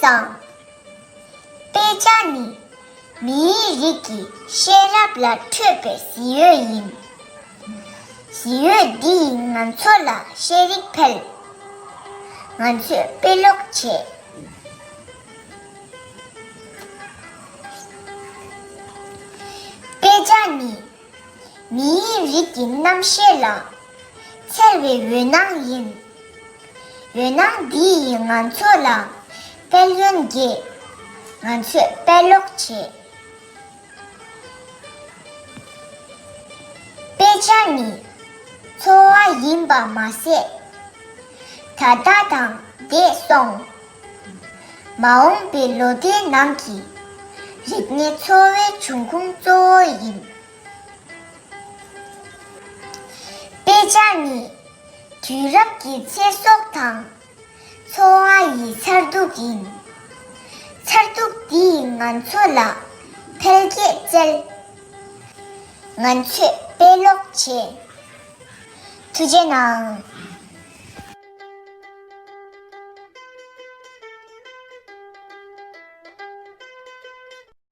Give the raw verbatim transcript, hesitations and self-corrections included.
དང་། དཔེ་ཆ་ནི་མིའི་རིགས་ཀྱི་ཤེས་རབ་ལ་འཕྲོད་པའི་གཟི་འོད་ཡིན། གཟི་འོད་འདི་ཡིས་ང་ཚོ་ལ་ཤེས་རིག་འཕེལ། ང་ཚོས་དཔེ་ཀློག་བྱེད། དཔེ་ཆ་ནི་མིའི་རིགས་ཀྱི་རྣམ་ཤེས་ལ་འཚེར་བའི་འོད་སྣང་ཡིན། འོད་སྣང་འདི་ཡིས་ང་ཚོ་ལ་དཔལ་ཡོན་རྒྱས། ང་ཚོས་དཔེ་ཀློག་བྱེད། དཔེ་ཆ་ནི་འཚོ་བ་ཡིན་པ་མ་ཟད། ད་ལྟ་དང་འདས་སོང་། མ་འོངས་པའི་ལོ་ཟླའི་ནང་གི་རིག་གནས་འཚོ་བའི་འབྱུང་ཁུངས་གཙོ་བོ་ཡིན། དཔེ་ཆ་ནི་དུས་རབས་ཀྱི་ཚེ་སྲོག་དང་འཚོ་བ་ཡི་མཚར་སྡུག་ཡིན། མཚར་སྡུག་འདིས་ང་ཚོ་ལ་འཕེལ་རྒྱས་བསྩལ། ང་ཚོས་དཔེ་ཀློག་བྱེད། ཐུགས་རྗེ་གནང་།